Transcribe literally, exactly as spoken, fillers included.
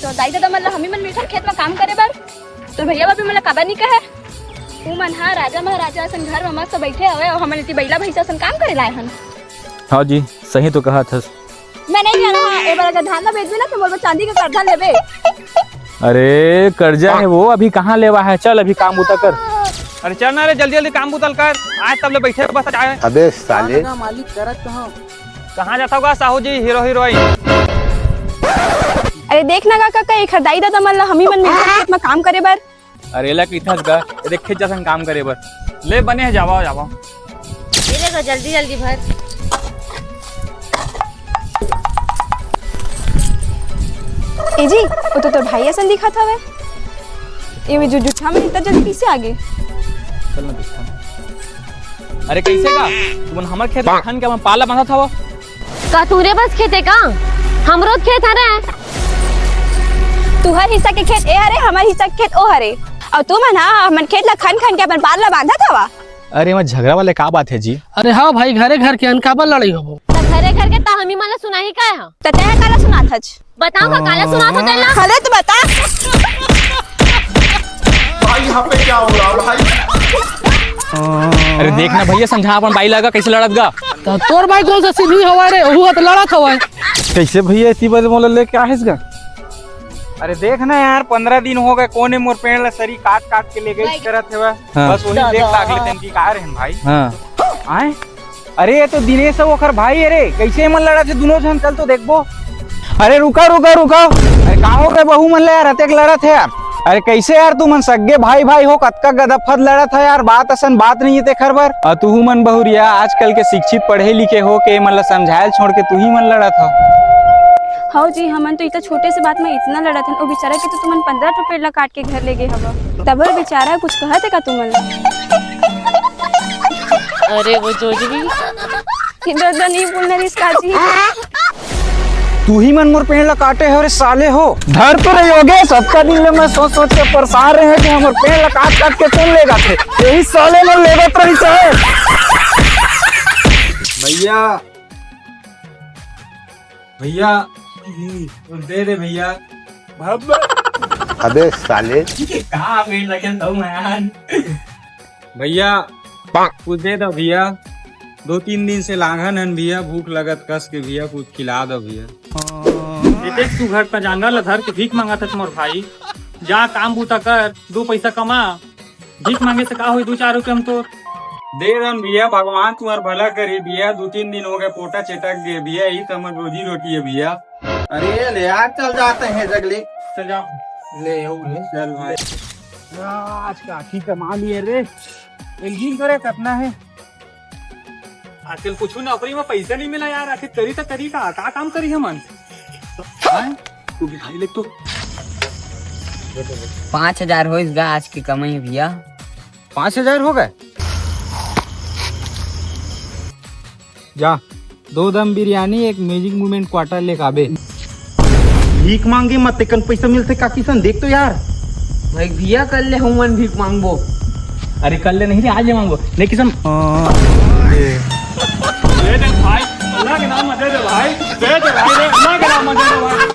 तो दाई ददा मन ला हमी मन मिलथन खेत म काम करे बर, तो भैया भाभी मन ला काबर नी कहे? उमन हा राजा महाराजा असन घर म मस्त बइठे हवय, अउ हमन एती बइला भइसा असन काम करे लाए हन। हाँ जी, सही तो कहा थस। मैं नहीं जाना, हाँ, ए बार अगर धान ला बेचबे ना, तो मोर बर चांदी के करजा लेबे। अरे, करजा हे वो, अभी कहाँ लेवा हे? चल, अभी काम बुता कर। अरे चल ना रे, जल्दी जल्दी काम बुता ल कर, आज तब ले बइठे बस आए। अबे साले। मालिक करत कहाँ? कहाँ जाथव गा साहू जी, हीरो हीरोइन? अरे देख ना गा काका, एखर दाई ददा मन ला हमी मन मिलथन खेत म काम करे बर। अरे एला कहिथस गा, ए देख खेत जाथन काम करे बर। ले बने हे, जावा जावा। ए रे गा, जल्दी जल्दी भर। ए जी, वो तो तोर भाई असन दिखत हवे। ए में जो जुठा में इतना जल्दी कैसे आ गे? चल ना देखथन। अरे कैसे गा? तुमन हमर खेत खन के हमन पार ला बांधत हव? का तुहरे बस खेत हे का? हमरो खेत हरे। तुहर हिस्सा के खेत ए हरे, हमर हिस्सा के खेत ओ हरे। अउ तुमन हा हमन खेत ला खन खन के अपन पार ला बांधत हवा। अरे, एमा झगरा वाले का बात हे जी? अरे हाँ भाई, घरे घर के अन काबर लड़ई होबो? त घरे घर के त हमी मन ला सुनाही काय हा? त तें काला सुनात हच? बताओ का काला सुनात होते ना? हले तो बता। भाई, यहाँ पे क्या हो रहा है भाई? अरे देख ना भैया, समझा अपन बाई लगा कैसे लड़त गा। त तोर बाई कोन सा सीधी हवा रे, ओहू त लड़त हवा। कैसे भैया, इतनी बजे मोला लेके आहिस गा? अरे देख ना यार, पंद्रह दिन हो गए, कोने मोर पेड़ ला सरी काट काट के ले गई करत हवा। हाँ। बस वही देख लागले तन की का रहन भाई। हाँ। आए? अरे, ये तो दिनेश हे, ओखर भाई हे रे। कैसे मन लड़त हे दुनों झन? चल तो देखबो। अरे रुका, रुका, रुका। अरे का हो गे बहू मन ले यार, अतेक लड़त हे यार। अरे कैसे यार, तुमन सग्गे भाई भाई हो, कतका गदफत लड़त हे यार, बात असन बात नहीं हे तेखर बर। अउ तुहू मन बहुरिया, आजकल के शिक्षित पढ़े लिखे हो के मन ला समझायल छोड़ के तुही मन लड़त हो। हव जी, हमन तो इतना छोटे से बात में इतना लड़त हन, ओ बेचारा के तो तुमन पंद्रह ठो पेड़ ला काट के घर ले गे हव, तब ओ बेचारा कुछ कहत हे का तुमन ला? अरे वो जोजवी। इधर उधर नहीं बोलना रिस काजी। तुही मन मोर पेड़ ला काटे हो रे साले हो। धर तो रही होगे, सबका दिन ले मैं सोच सोच के परेशान रहे कि हमर पेड़ ला काट काट के कौन ले जाथे। यही साले मन लेगत रही चाहे। भैया, भैया, हम्म, दे दे भैया। अबे साले। कहाँ पेड़ रखे तो मैं? भैया, कुछ दे दो भैया, दो तीन दिन से लांघन हन भैया, भूख लगत कस के भैया, कुछ खिला दो भैया। एतेक सुघर त जांगर ल धर के भीख मांगत हस मोर भाई, जा काम बूता कर, दो पैसा कमा, भीख मांगे से का होई दो चार रुपया म तो। दे दन भैया, भगवान तुम्हार भला करी भैया, दो तीन दिन हो गए पोटा चेटक गए भैया, यही तो हमर रोजी रोटी है भैया। अरे ले यार, चल जाते हैं जगले। चल जाओ। ले आओ ले। चल भाई। आज का आखी कमा लिए रे। एक दिन करे कितना है? आजकल कुछ नौकरी में पैसा नहीं मिला यार, आखिर करी तो करी का, का काम करी हमन? हैं? तू भी खाई ले तो। पाँच हजार होइस गा आज के कमाई भैया। पाँच हजार हो गए? जा, दो दम बिरयानी, एक Magic Moment quarter लेके आबे। भीख मांगे मत, तेकन पैसा मिलथे का किसन, देख तो यार। भाई भैया, कल ले हमन भीख मांगबो। अरे कल ले नहीं रे, आज ले मांगबो। ले किसन। दे दे भाई, अल्लाह के नाम में दे दे भाई, दे दे भाई रे, अल्लाह के नाम में दे दे भाई।